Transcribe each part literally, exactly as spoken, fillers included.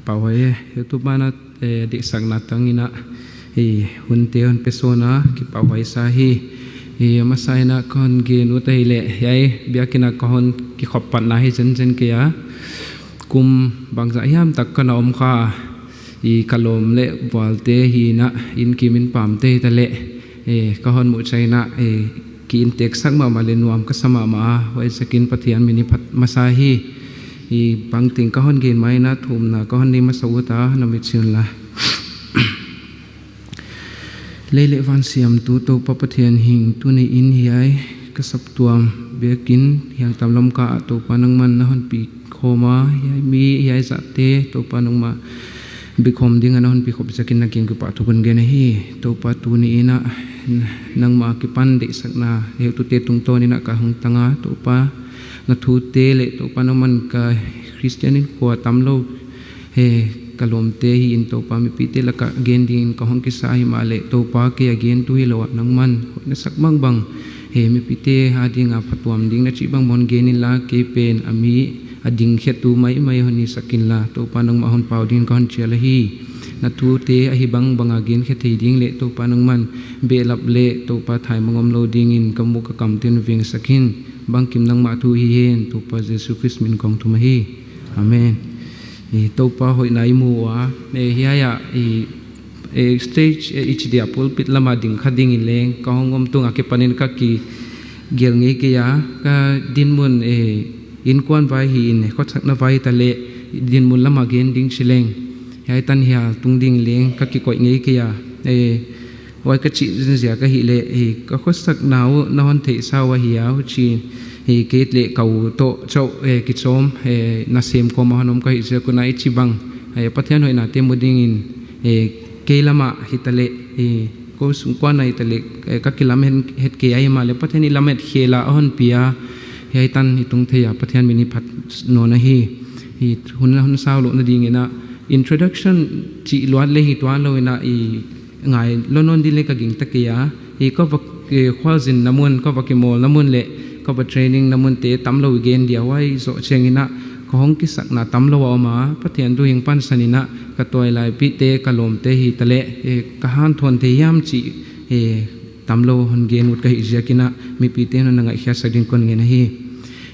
Pau hoi e, YouTube banah eh, deihsakna tanginah i hunte hon pia sawna kipau hoi sa hi. I a masa inah ka hon gen ut ahih leh hiai biakinnah ka hon kikhop patna hi zenzen kei a, kum bangzah hiam tak ka na om kha. I ka lawm le bualte hi inah inn kim inn pamte hi ta leh, eh, ka hon muh ciang inah, eh, ki-innteksak mahmah le nuam ka sa mahmah a, huaiziakin Pathian min i phat masa hi. I bangteng ka hon gen mah inah thumna ka hon nei masa ut a, na mit sin la. Lei le van siamtu Topa Pathian hing, tuni in hiai ka saptuam biakinn Hiangtam Lamka ah Topa nangman na hon pi khawm a, hiai mi hiai zahte Topa nangmah biakhawm dingah na hon pi khop ziakin na kiang kipahthu kon gen ahi. Topa tuni inah nangmah a kipan deihsakna heutute tungtawn inah ka hong tang a, Topa na thute le Topa nangman ka Khristian innkhua tam lo he ka lawmte hi in Topa mipite lakah gen dingin ka hong kisa hi mah leh Topa kei a gentu hi lo ah nangman hoih na sak bangbang he mipite a dinga phatuam ding na cih bangbang hon gen inla kei pen a mi a dingkhiatu maimai hon hisak inla Topa nangmah hon pau dingin ka hon cial ahi. Na thute ahi bangbanga genkhia thei ding le Topa nangman behlap le Topa thaimang om lo dingin ka muk ka kamte hon vengsak in. Bangkim nangmah thu hi hen, Topa Jesu Khrist min kong thum ahi. Amen. I Topa hoihna i mu uh a, eh, hiai ah i, eh, stage, eh, i ci dia pulpit lama ding kha dingin leng ka hong om tunga kipanin ka kigelh ngei kei a, ka dinmun, eh, innkuan vai hi in, eh, khuatsakna vai ta leh dinmun lama gen ding ci leng hiai tan hial tung ding leng ka kikoih ngei kei a, eh, huai ka cih zinzia ka hih leh, eh, ka khuasakna uh na hon theihsa uh ahi a, huci, eh, kei le ka u tawh chauh, eh, kicawm, eh, nasem kawm a hon om ka hih ziak un a i ci bang, eh, Pathian hoihnate mu dingin, eh, kei lamah hi ta leh, eh, ko sungkuan ah hi ta leh, eh, ka kilamen het kei a hi mah leh Pathian i lamet khel a hon pia, hiai tan i tung thei a Pathian min i phat nawn ahi. I hun, hun sau lohna dingin ah introduction cih luat le hi tuan lo inah i ngai lo nawn ding le ka gingta kei a, i ka va, eh, khualzinna mun, ka va kimawlna mun le ka va trainingna munte tam lo i gen dia, huai zoh ciang inah ka hong kisakna tam lo a om a, Pathian thu hing pansan inah ka tuailaipihte, ka lawmte hi ta leh, eh, ka hanthawn thei hiam cih, eh, tam lo hon gen ut ka hih ziak inah mipite hon na ngaihkhiasak ding kon ngen ahi.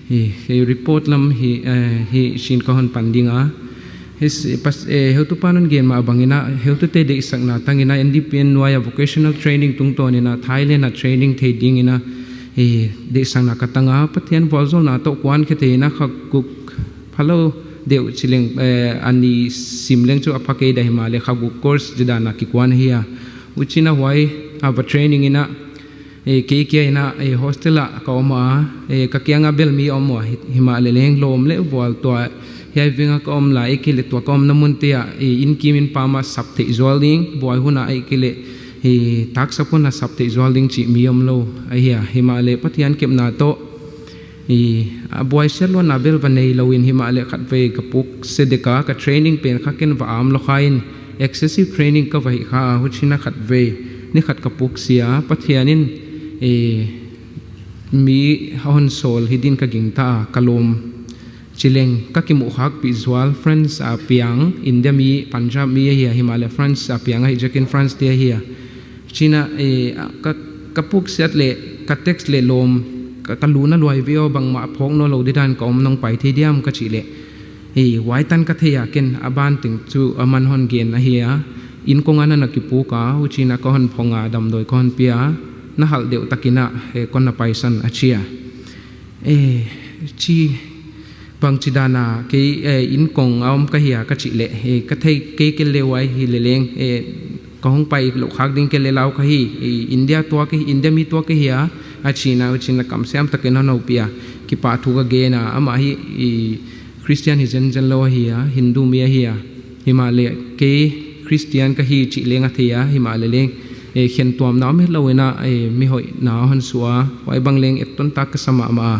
Hi, hi report lam hi, eh, hi sin ka hon pan ding a. Hi s-, pas, eh, heutupa hon gen mah bang inah, heutute deihsakna tang inah, N D P N nuai a vocational training tungtawn inah, Thailand a training thei ding inah, hi deihsakna ka tang a, Pathian vualzawlna tawh kuan khia thei inah, kha guk pha lo deuh ci leng, eh, a nih sim leng cu a pha kei dah hi mah leh, kha guk course ci dan a kikuan ahi a. Huci inah huai a va training inah, eh, kei kia inah, eh, hostel ah ka om a, eh, ka kiangah bel mi a om uh a, hi, hi mah leh leng lawm le vual tua, hiai veng ah ka om lai, ahih kei leh tua ka omna munte ah, eh, inn kim inn pam ah sap theih zual ding, buai hun ah ahih kei leh, eh, taksap hun ah sap theih zual ding cih mi om lo ahi a, hi mah leh Pathian kepna tawh, i, a buaisiat luatna bel va nei lo in hi mah leh khatvei ka puksia dek a, ka training pen kha ken va am lo kha in, excessive training ka va hih kha a, huci inah khatvei ni khat ka puksia, Pathian in, i, mi a hon sawl hi dingin ka gingta a, ka lawm ci leng ka kimuh khakpih zual, France a piang, India mi, Punjab mi ahi a, hi mah leh France a piang ahih ziakin France te ahi a. Ci inah, eh, ka, ka puksiat leh, ka text leh lawm, ka, ka luna luai ve aw, bangmah phawk nawn lo ding dan ka om, nong pai thei diam ka cih leh, eh, huai tan ka thei a, ken a ban teng cu aman hon gen ahi a, inn kong ah na na kipuk a, huci inah ka hon phong a, damdawi ka hon pia a, na halh deuh tak inah, eh, kon na paisan a ci a. Eh, ci bangci dan a kei, eh, inn kong a om ka hi a ka cih leh, eh, ka thei kei ken le huai hi leh leng, eh, ka hong pai loh khak ding ken le lau ka hi, eh, India tua ka hi, India mi tua ka hi a, a ci inah, huci inah kamsiam takin hon hopih a, kipahthu ka gen a, amah hi, eh, Khristian hi zenzen lo ahi a, Hindu mi ahi a, hi mah leh kei Khristian ka hi cih leng a thei a, hi mah leh leng, eh, khentuamna om het lo inah, eh, mihoihna hon suah a, huai bang leng etton tak ka sa mahmah a.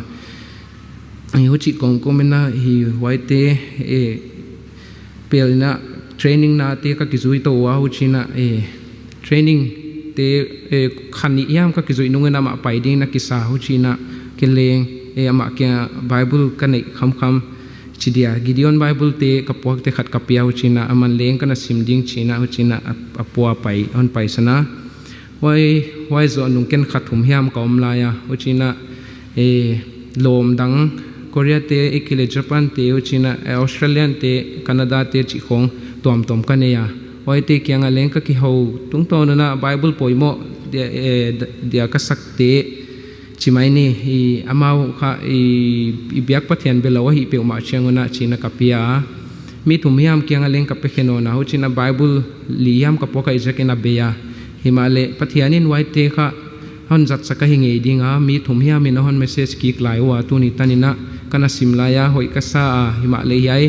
Eh, huci kawmkawm inah hi huaite, eh, pel inah training nate ka kizui to uh a, huci inah, eh, training te, eh, kha nih hiam ka kizuih nung inah amah pai dingin a kisa, huci inah ken leng, eh, amah kiangah Bible ka neih khamkham, ci dia, Gideon Bible te ka puakte khat ka pia, hucinah a man leng ka na sim ding cinah, hucinah a, a pua pai, hon paisana. Huai, huai zawh nung ken kha thum hiam ka om lai a, hucinah, eh, lawm dang, Korea te, i kile Japan te, hucinah, eh, Australian te, Canada te cih khawng tuamtuam ka nei a. Huaite kiangah leng ka kiho tungtawn unah Bible poimawh dia, eh, dia ka sakte, ci mai ni, i amau kha i, i biak Pathian bia lo ahi peuhmah ciangunah cinah ka pia a. Mi thum hiam kiangah leng ka pia khe nawn a, hucinah Bible li hiam ka puak ahih ziakin a bei a. Himahleh Pathian in huaite kha hon zatsak ahi ngei ding a, mi thum hiam in a hon message kik lai uh a, tuni taninah ka na sim lai a, hoih ka sa a, himahleh hiai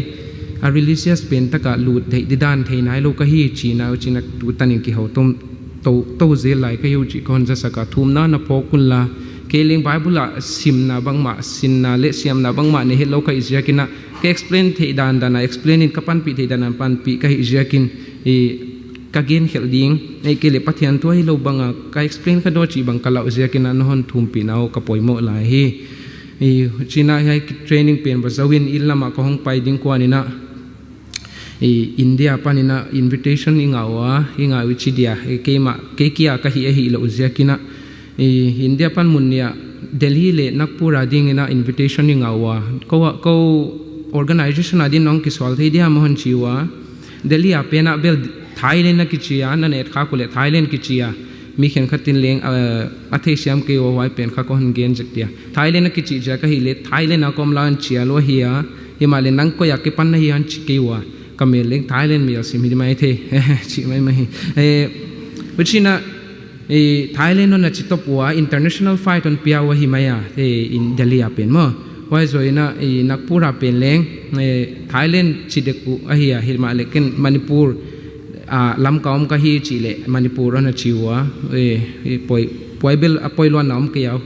a religious pen takah lut theih didan thei nai lo ka hi cinah, hucinah tu tanin kiho tom to, to zel lai ka hi uh cih ka hon zasak a, thumna na phawk unla, kei leng Bible ah simna bangmah, sinna le siamna bangmah nei het lo ka hih ziakinah, ka explain theih dandan a explain in, ka panpih theih dandan panpih ka hih ziakin, i, ka genkhelh ding, ei kei leh Pathian thu ahi lo banga ka explain kha daw cih bang ka lauh ziakinah na hon thumpihna uh ka poimawh lai hi. I, cinah hiai training pen va zo in inn lamah ka hong pai ding kuaninah, i, India paninah invitation i ngah uh a, i ngah uh ci dia, i, keimah, kei kia ka hih ahi loh ziakinah, i, India pan mun nih ah Delhi le Nagpur a dinginah invitation i ngah uh a, ko, ko organization a din nong kisual thei diam a hon ci uh a, Delhi a penah bel Thailand a kici a, na na etkhak uh leh Thailand kici a, mi khenkhatin leng, eh, a theisiam kei uh a, huai pen kha ka hon gen zek dia. Thailand a kicih ziak ahihleh Thailand a ka om lai hon ci a lua hi a, himahleh nang koi a kipan na hi hon ci kei uh a, ka mel leng Thailand mel sim hi di mai thei, ci mai mai hi. Eh, hucinah, eh, Thailand hon a ci top uh a, international flight hon pia uh ahi mai a, eh, in Delhi a pen maw. Huai zawinah, eh, Nagpur a pen leng, eh, Thailand ci dek uh ahi a, himahleh ken Manipur, ah, lam ka om ka hi cih leh Manipur hon a ci uh a, eh, eh, poi, poi bel a poi luanna om kei a.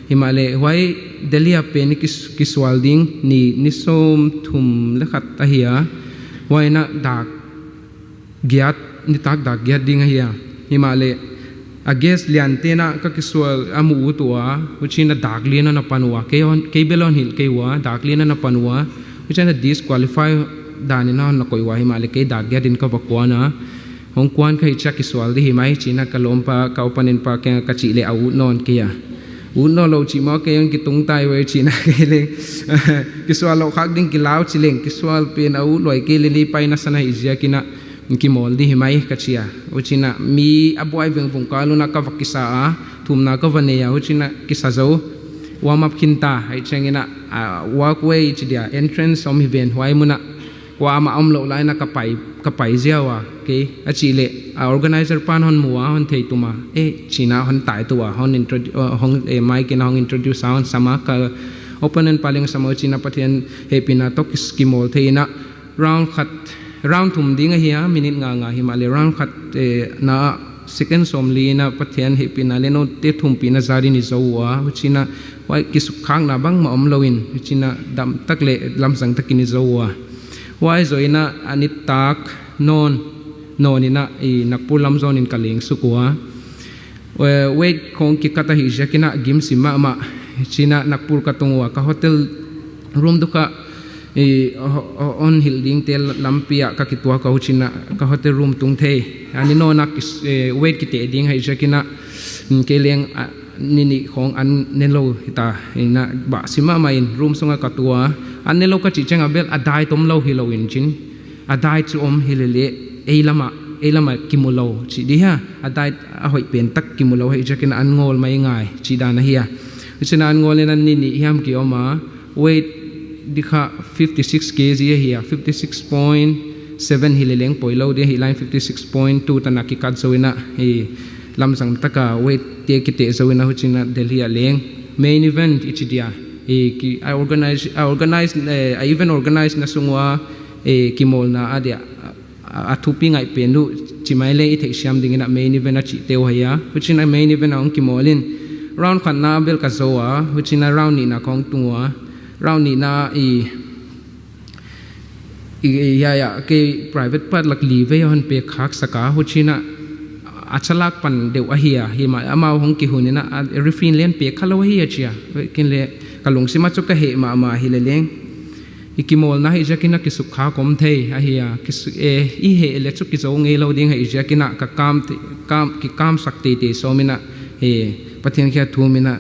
Himahleh huai Delhi a pen i kis-, kisual ding ni, ni sawm thum le khat ahi a, huai inah dak giat, nitak dak giat ding ahi a. Himahleh a guest liante'n ah ka kisual a mu ut uh a, hucinah dak li in a na pan uh a, kei hon, kei bel hon hilh kei uh a, dak li in a na pan uh a, hucinah disqualify danin a hon na koih uh a, himahleh kei dak giatin ka va kuan a. Hong kuan ka hih ciang kisual di hi mai cinah ka lawmpa, ka opponent pa kiangah ka cih leh a ut nawn kei a. Ut nawn lo cih maw, kei hong kitung tai ve cinah kei leng kisual loh khak ding kilau ci leng, kisual pen a ut luai kei leh lei pai na san ahih ziakinah kimawl di hi mai ka ci a. Hucinah mi a buai vengvung kal unah ka va kisa a, thumna ka va nei a, hucinah kisa zo, warm up khinta, ahih cianginah, ah, walkway ci dia, entrance om hi ven, huai munah kuamah om loh lai inah ka pai, ka pai ziau a, kei a cih leh a organizer pan hon mu a, hon theitum a, eh, cinah hon taitu a, hon introdu-, uh, hong, eh, mic inah hong introduce a, hon sam a, ka opponent pa leng sam a, hucinah Pathian hehpihna tawh kis-, kimawl thei inah round khat, round thum ding ahi a, minute nga nga, himahleh round khat, eh, na second sawmli inah Pathian hehpihna le note thumpihna zatin i zo uh a, hucinah huai kisukkhakna bangmah om loin, hucinah damtak le lamsang takin i zo uh a. Huai zawinah a nitak nawn, nawn inah i Nagpur lam zawnin ka lengsuk uh a. Eh, weight khawng kikat ahih ziakinah gim si mahmah, cinah Nagpur ka tung uh a, ka hotel room tu kha, i, ho-, ho-, hon hilh dingte lampi ah ka kituak a, hucinah ka hotel room tung thei. A ni nawnah kis-, eh, weight kiteh ding ahih ziakinah, mm, kei leng, ah, ni nih khawng an ne lo hita, inah bah si mahmah in room sungah ka tu a. An ne lo ka cih ciangah bel a dai tom lo hi lo in cin. A dai cu om hi leleh, ei lamah, ei lamah kimu lo cih di hia. A dai a hoih pen tak kimu lo ahih ziakinah an ngawl mai ngai cih dan ahi a. Hucinah an ngawl in an ni nih hiam ki om a, weight di kha fifty six K G ahi a, fifty six point seven hi leleng poi lo di ahi lai, fifty six point two tanah kikat zo inah, i lamsang taka weight te kiteh zo inah hucinah Delhi ah leng main event i ci dia, i ki, a organize, a organize, eh, a event organize na sung ua, eh, kimawlna a dia, a, a thupi ngaih pen uh ci mai le i theihsiam dingin a main event a cihte uh hi a. Hucin a main event a hong kimawl in round khatna bel ka zo a, hucin a round nihna ka hong tung ua, round nihna i, i, i, ya, ya, kei private part lak li vei a hon pek khaksak a, hucin a a chalak pan deuh ahi a, hi mah amau hong kihun in a, a referee in len pek kha lo ahi a ci a. Kin le ka lungsim a cu ka heh mahmah hi le leng. I kimawlna hi ziakin a kisukkhak om thei ahi a, kisu-, e, i heh le cu kizo ngei lo ding hi ziakin a ka kam te-, kam, kikamsak teitei sawmin a, e, Pathian kiang thumin a,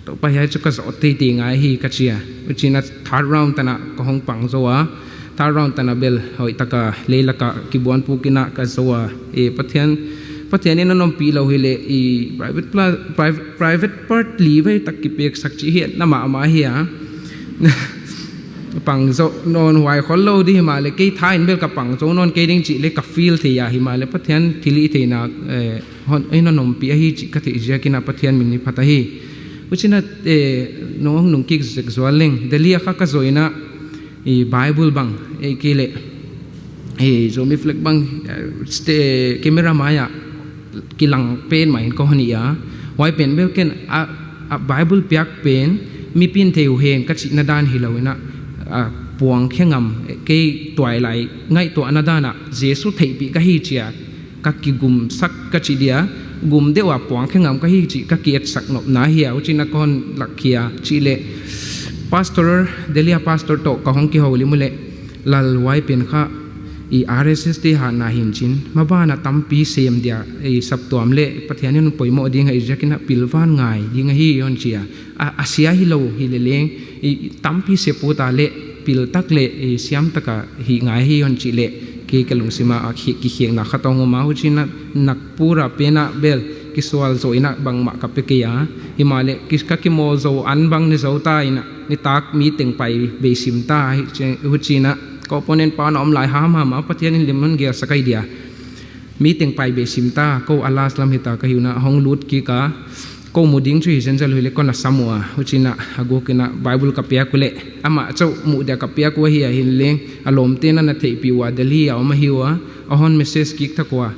Topa hiai cu ka zawh teitei ngai hi ka ci a. Hucin a third round tan a ka hong pang zo a, third round tan a bel hoih taka leilak ah kibuanpuk in a ka zo a, e, Pathian, Pathian in a hon ompih lo hi leh i private pla-, private, private part li vei tak kipeksak cih hi a, na mahmah hi a. Pang zo nawn huai khol lo ding hi mah leh, kei tha in bel ka pang zo nawn kei ding cih leh ka feel thei a, hi mah leh Pathian thilhihtheihna, eh, hon, in hon ompih ahi cih ka theih ziakin a Pathian min hi phat ahi. Hucin a, eh, nong hong nungkik zek zual leng, Delhi ah kha ka zawh in a, i Bible bang, ei kei leh, i Zomi flag bang, eh, ste-, camera mai ah kilang pen mah in ka hon hi a. Huai pen bel ken a, a Bible piak pen mipi'n thei uh hen ka cihna dan hi lo in a, a puangkhia ngam, kei tuailai ngaihtuahna dan ah Jesu theihpih ka hi ci a, ka kigumsak ka cih dia, gum deuh a puangkhia ngam ka hi cih ka ki-etsak nopna hi a, hucin a ka hon lakkhia cih leh, pastor, Delhi a pastor tawh ka hong kiho lim uh leh, Lal, huai pen kha i R S S te hatna hi in cin, maban a tampi sem dia, i saptuam leh Pathian in poimoh ding hi ziakin a pilvan ngai ding ahi, hon ci a. A, a sia hi lo hi leh leng, i tampi sep uh ta leh pil tak leh, i siam taka hih ngai hi, hon cih leh, kei ka lungsim ah a khi-, kikhiakna khat hong om a, hucin a Nagpur ah pen a bel kisual zo in a bangmah ka pia kei a, hi mah leh ki-, ka kimawl zo an bang ni zo ta in a, nitak meeting pai bei sim ta hi ci-, hucin a ka opponent pa na om lai hamham a, Pathian in lim hon gelsak ahi dia. Meeting pai bei sim ta, ko a last lam hi ta ka hi un a, hong lut kik a, ko mu ding cu hi zenzel uh hi leh ko na sam uh a, hucin a a guk in a Bible ka piak uh leh, amah cu muh dia ka piak uh ahi a, hi leng a lawmte'n a na theihpih uh a, Delhi a om ahi uh a, a hon message kik thak uh a,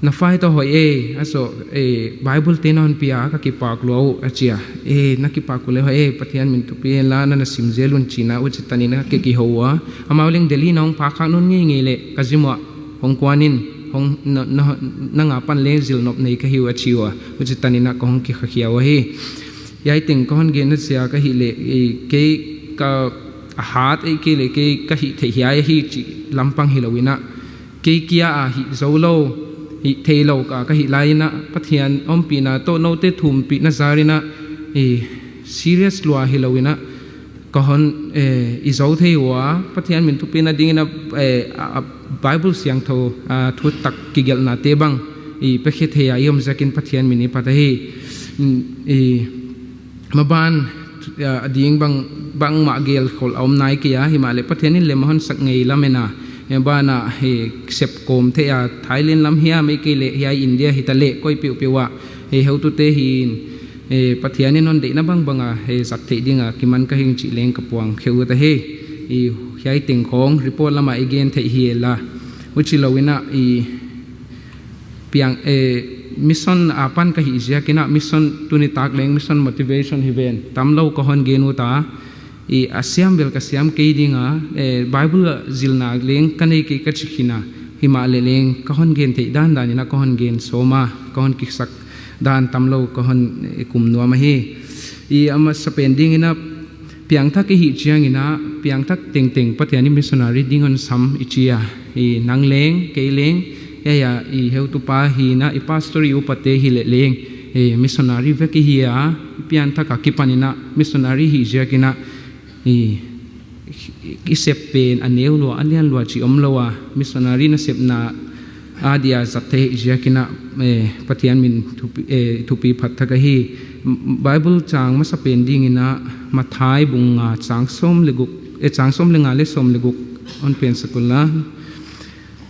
na fai tawh hoih e, a zawh, e, Bible te na hon pia a ka kipak lua uh, a ci a. E, na kipak uh leh hoih e, Pathian min thupi hen la, na na sim zel un, ci in a, huci tan in a ka kiho uh a. Amau leng Delhi na hong phak khak nawn ngeingei leh ka zim uh a, hong kuan in, hong, na, na, nang a pan leng zilnop nei ka hi uh, a ci uh a, huci tan in a ka hong kikhakhia uh ahi. Hiai teng ka hon gen na sia ka hih leh, e, kei ka a hat, e, kei leh kei ka hih theih hiai ahi cih lampang hi lo in a, kei kia a hih zo lo, hih thei lo ka, ka hih lai in a, Pathian ompihna tawh note thumpihna zar in a, e, serious lua hi lo in a, ka hon, eh, i zo thei uh a, Pathian min thupina dingin a, eh, a, a Bible siangtho, a, thu tak kigelhnate bang i piakhia thei a i om ziakin Pathian min i phat ahi. Mm, i maban, a, a ding bang, bangmah gelkhol a om nai kei a, hi mah leh Pathian in lem a hon sak ngei lamen a, eh, ban a, eh, sep kawm thei a, Thailand lam hiam, ei kei leh hiai India hi ta leh koi peuhpeuh ah, eh, hotute hi in, eh, Pathian in hon deihna bangbang a, eh, zat theih ding a kiman ka hi ing cih leng ka puang khia uh ta hi. I hiai teng khawng report lam ah i gen theih hi la. Huci lo in a, i piang, eh, mission a pan ka hih ziakin a, mission tuni tak leng mission motivation hi ven. Tam lo ka hon gen uh ta. I a siam bel ka siam kei ding a, eh, Bible zilna leng ka nei kei ka ci khin a, hi mah leh leng ka hon gen theih dandan in a ka hon gen sawm a, ka hon kiksak dan tam lo ka hon, eh, kum nuam ahi. I a masa pen dingin a piangthak i hih ciangin a, piangthak tengteng Pathian in missionary ding hon sam i ci a, i nang leng, kei leng, hiai a i heutupa hi in a, i pastor i upate hi leh leng, eh, missionary vek i hi a, i pianthak a kipan in a missionary hih ziakin a, i, i sep pen a neu lua, a lian lua cih om lo a, missionary nasepna a dia zat theih ziakin a, eh, Pathian min thupi, eh, thupi phat thak ahi. M-, Bible chang masa pen dingin a Matthai bung nga chang sawm le guk, eh, chang sawm le nga le sawm le guk hon pensak un la.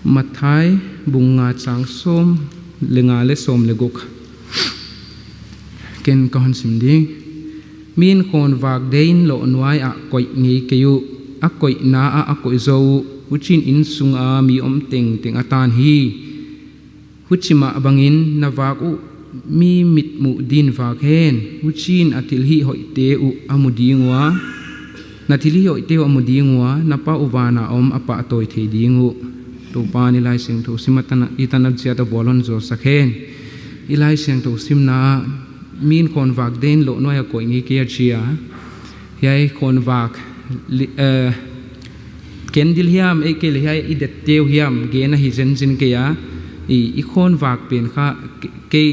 Matthai bung nga chang sawm le nga le sawm le guk. Ken ka hon sim ding. Mi'n khawnvak deihin lawhnuai ah koih ngei kei uh. A koihna ah a koih zo uh. Hucin inn sunga mi om tengteng a tan hi. Huci mah bangin na vak uh mi mitmuh din vak hen. Hucin a thilhih hoihte uh a mu ding uh a, na thilhih hoihte uh a mu ding uh a, na Pa uh vana om a pahtawi thei ding uh. Topa in i Lai Siangtho sim a tan a, i tan a ciat a vual hon zualsak hen. I Lai Siangtho simna ah mi'n khawnvak deihin lawhnuai ah koih ngei kei a ci a. Hiai khawnvak li-, eh, Candle hiam, ei kei le hiai i dette uh hiam, gen ahi zenzen kei a, i, i khawnvak pen kha, ke-, kei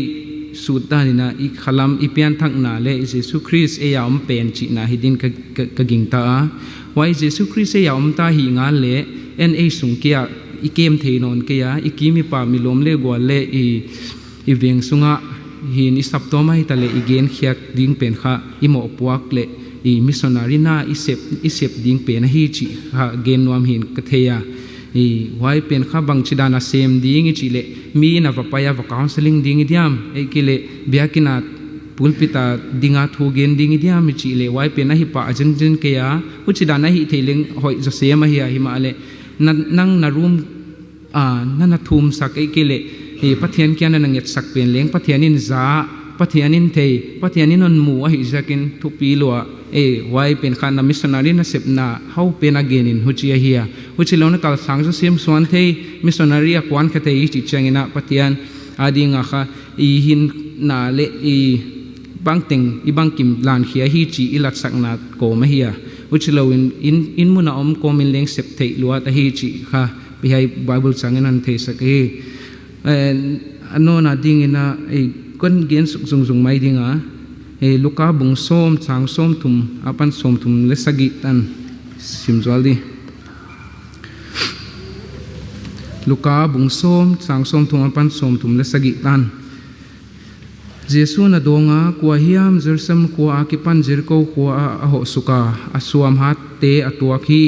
sut danin a, i khalam, i pianthakna le i Jesu Khrist ei a om pen cihna hi din ka, ka, ka gingta a. Huai Jesu Khrist ei a om ta hi ngal le, en ei sung kia, i kem thei nawn kei a, i kim i pam, i lawm le gual le i, i veng sungah hin i saptuam ahi ta le i genkhiak ding pen kha i mawhpuak le i missionary na i sep, i sep ding pen ahi cih kha gen nuam hin ka thei a. I huai pen kha bangci dan a sem ding i cih le mi inn a va pai a va counseling ding i diam, ei kei le biakinn a pulpit a ding a thu gen ding i diam i cih le huai pen ahi pah a zenzen kei a, huci dan ahi thei leng hoih zaw sem ahi a, himah le na, nang na room a, na na thumsak ei kei le, e, Pathian kia na na ngetsak pen leng Pathian in za, Pathian in thei, Pathian in hon mu ahi ziakin thupi lua, e, huai pen kha na missionary na sepna hau pen a genin huci ahi a. Huci lo na kalsang zaw sem suan thei, missionary a kuan kha thei i cih ciangin a Pathian a ding a kha i hinna le i bangteng, i bangkim lankhia hi cih i latsakna kawm ahi a. Huci lo in, in, inn mun a om kawmin leng sep theih luat ahi cih kha hiai Bible ciangin hon theisak hi. Eh, a nawn a dingin a, eh, kon gen suk zungzung mai ding a, eh, Luka bung sawm, chang sawmthum apan sawmthum le sagih tan sim zual di. Luka bung sawm, chang sawmthum apan sawmthum le sagih tan. Jesuh in a dawng a, kua hiam Jerusalem khua a kipan Jeriko khua ah a hoh suk a, a suamhatte a tuak hi.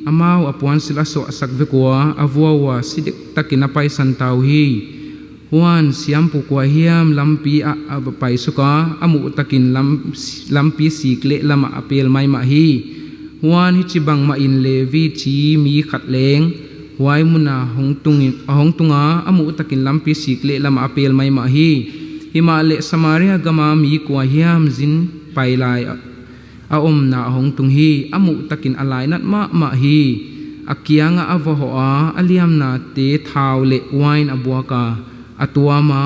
Amau a puansilh a suahsak vek ua, a vua ua si dektakin a paisan ta uh hi. Huan siampu kua hiam lampi ah a va paisuk a, a muhtakin lam, lampi sikleh lamah a pel maimah hi. Huan hici bangmahin Levi ci mi khat leng huai mun a hong tung, a hong tung a, a muhtakin lampi sikleh lamah a pel maimah hi. Himahleh Samaria gama mi kua hiam zin pai lai a, a omna a hong tung hi. A muhtakin a lainat mahmah hi. A kiangah a va hoh a, a liamnate thau le uain a buak a, a tuam a,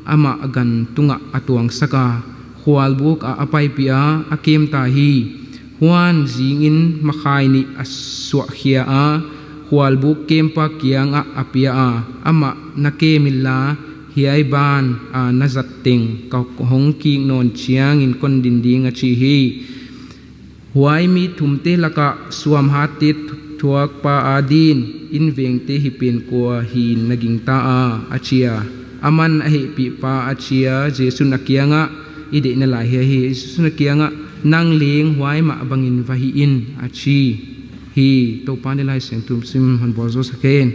amah gan tungah a tuangsak a, khualbuk ah a paipih a, a kemta hi. Huan zingin makhai nih a suahkhia a, khualbuk kempa kiangah a pia a, amah, na kem inla, hiai ban a na zat teng ka hong kik nawn ciangin kon din ding, a ci hi. Huai mi thumte lakah suamhatte thuakpa adin inn vengte hi pen kua hi'n na gingta a, a ci a. Aman a hehpihpa a ci a, Jesuh in a kiangah, i deihna lai hi ahi, Jesuh in a kiangah, nang leng huai mah bangin va hih in, a ci hi. Topa in i Laisiangtho sim hon vualzawlsak hen.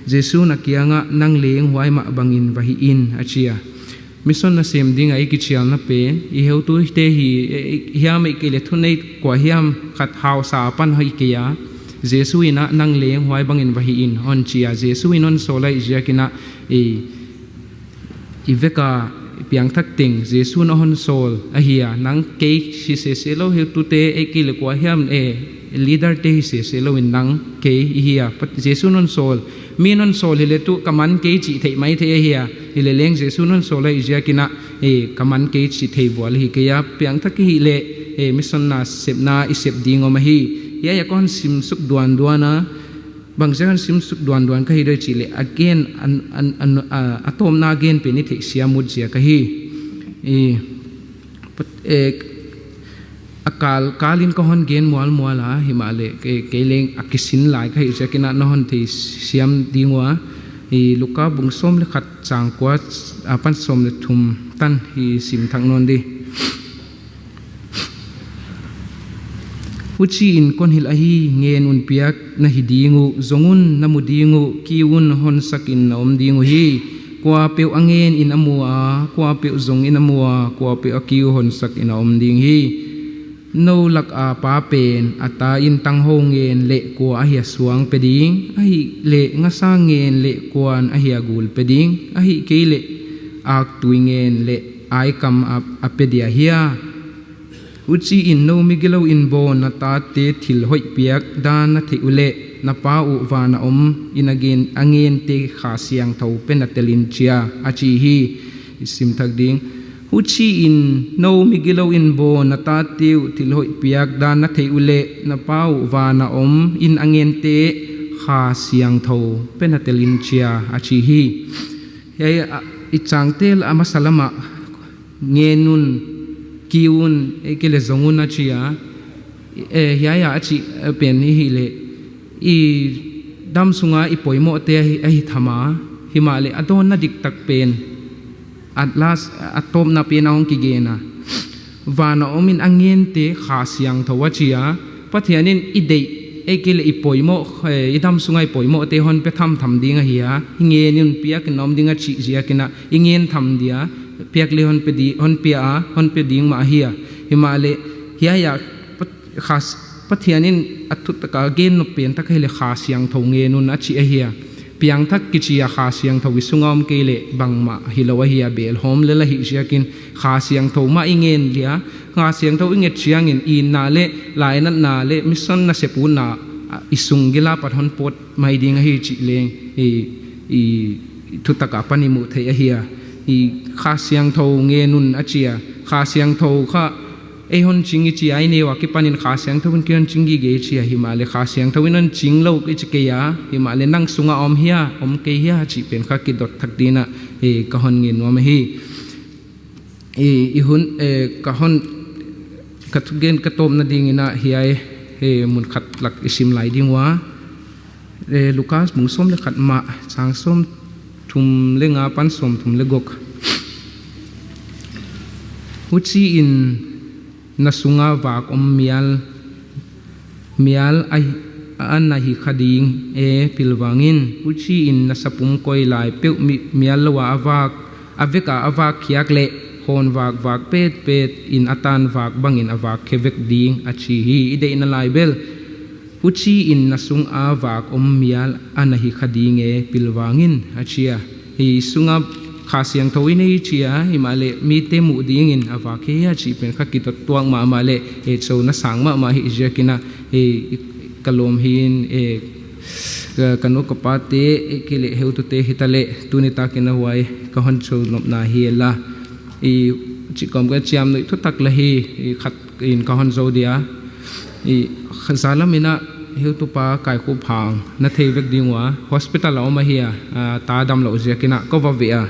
Jesuh in a kiangah, nang leng huai mah bangin va hih in, a ci a. Mission nasem ding a i kicialna pen, i heutute hi, e, e, hiam ei kei le thunei kua hiam khat hausa pan hoih kei a. Jesuh in a nang leng huai bangin va hih in hon ci a. Jesuh in hon sawl ahih ziakin a, e, i vek a piangthak teng Jesuh in a hon sawl ahi a. Nang kei hi sese lo, heutute ei kei le kua hiam, e, leader te hi sese lo in nang kei i hi a. Pat-, Jesuh in hon sawl, mi in hon sawl hi le tu ka man kei cih theih mai thei ahi a. Hi le leng Jesuh in hon sawl ahih ziakin a, e, ka man kei cih thei vual hi kei a. Piangthak i hih le, e, mission nasepna i sep ding om ahi. Hiai a kon sim suk duanduan a, bangziak hon sim suk duanduan ka hi dawi cih le, again, an, an, an, a, a tawpna again pen i theihsiam ut ziak ahi. I, pat-, e, a kal, kalin ka hon gen mualmual a, himahleh, kei, kei leng a kisin lai ka hih ziakin a na hon theisiam ding ua, i Luka bung sawm le khat chang kua, a, pan sawm le thum tan hi sim thak nawn di. Huchiin kon hilh ahi, ngen un piak na hi ding uh, zong un na mu ding uh, kiu un honsakin na om ding uh hi. Kuapeuh a ngenin a mu a, kuapeuh zongin a mu a, kuapeuh a kiu honsakin a om ding hi. No laka pa pen a ta in tangho ngen leh kua ahi a suang pe ding, ahih leh ngasa ngen leh kuan ahi a gul pe ding, ahih kei leh aktui ngen leh aikam a, a pe dia hia? Huchiin no migilo in bawn na tate thil hoih piak dan na theih uleh na Pa uh vana om in a gen, a ngente Kha Siangtho pe na telin cia, a ci hi. I sim thak ding. Huci-in no migilo in baw na tate uh thil hoih piak dan na theih uh leh na Pa uh vana om in a ngente Kha Siangtho pia na tel in ci a, a ci hi. Hiai a, i cangtel a masa lamah ngen un, kiu un, ei kei leh zong un a ci a, eh, hiai a a cih, eh, pen i hih leh i dam sunga i poimawhte ahi, ahi tham a, himahleh a dawnna diktak pen at last, a tawpna pen a hong kigen a, vana om in a ngente Kha Siangtho a ci a, Pathian in i deih, ei kei leh i poimawh, eh, i dam sunga i poimawhte hon pia thamtham ding ahi a, i ngen un piak in om ding a cih ziakin ah i ngen tham dia, piak leh hon pia di, hon pia a, hon pia ding mah ahi a. Himahleh hiai a Pat-, Kha S-, Pathian in a thutaka gen nop pen tak ahi leh Kha Siangtho ngen un a cih ahi a. Piangthak kici a Kha Siangtho i sunga om kei leh bangmah hi lo ahi a, belhawm lel ahih ziakin Kha Siangtho mah i ngen dia, Kha Siangtho i nget ciangin itna leh lainatna leh mission nasep utna, ah, i sung gila pat hon pawt mai ding ahi cih leng i, i, i thutaka pan i muh theih ahi a. I Kha Siangtho ngen un a ci a, Kha Siangtho kha ei hon cing i ci a, i neu a kipanin Kha Siangtho in kei hon cing gige i ci a, himahleh Kha Siangtho in hon cing lo i ci kei a, himahleh nang sunga om hia, om kei hia cih pen kha kidot thak dingin ah, eh, ka hon ngen nuam ahi. I, i hun, eh, ka hon, ka thugen ka tawpna dingin ah hiai, eh, mun khat lak i sim lai ding ua. Eh, Lukas bung sawm leh khat mah, cang sawmthum leh nga pan sawmthum leh guk. Huci-in na sunga vak om mial, mial a, a na hi kha ding e pilvang in. Huci-in na sapum koi lai peuh mi, mial lo a a vak, a vek a a vak khiak leh hawn vak vak petpet in a tan vak bangin a vak khia vek ding a ci hi. I deihna lai bel huci-in na sunga vak om mial a na hi kha ding e pilvang in a ci a. Hi sunga Kha Siangtho i nei ci a, himahleh mite muh dingin a vak hi a cih pen kha kidot tuak mahmah leh, eh, chona sang mahmah ahih ziakin ah, eh, ka lawm hi in, eh, ka, ka nu ka pate, eh, kei leh heutute hi ta leh, tuni takin ah huai ka hon cho nopna hi a. I cih kawm ka ciamnuih thutak lah hi, i khat in ka hon zo dia. I za lamin ah heutupa Kai Khup Hang na thei vek ding ua, hospital a om ahi a, a, ta dam loh ziakin ah ka va veh a.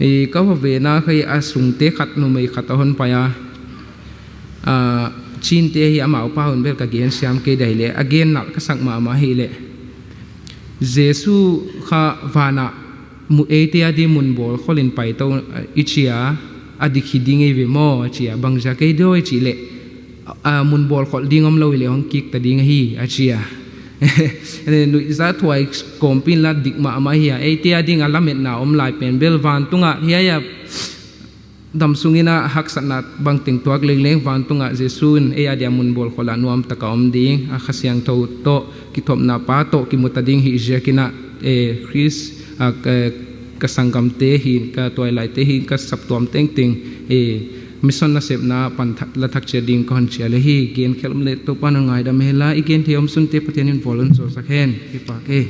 I ka va vehna kha i a sungte khat numei khat a hon pai a. A, Chin te hi, amau pa hun bel ka gen siam kei dai leh, a gen nalh ka sak mahmah hi leh. Jesu kha vanah mu-, eite a ding mun bawl kholin paito, a, i ci a, a dik hi ding ei ve maw a ci a, bangziak ei daw i cih leh, a, mun bawl khol ding om lo hi leh hong kik ta ding ahi a ci a. Nuihza thuai kawmpi in la dik mahmah hi a, eite a ding a lametna om lai pen bel vantungah hiai a dam sungin ah haksatna bangteng tuak lengleng vantungah Jesu in ei a dia mun bawl khol a nuam taka om ding, a Kha Siangtho tawh kithopna pa tawh kimu ta ding hih ziakin ah, eh, Khrist, ah, ka, ka sanggamte hi in, ka tuailaite hi in, ka saptuam tengteng, eh, mission nasepna pan tha-, la thak ciat ding ka hon cial hi. Gen khial om leh Topa na ngaidam hen la, i gen thei om sunte Pathian in vual hon zawlsak hen. Kipak e.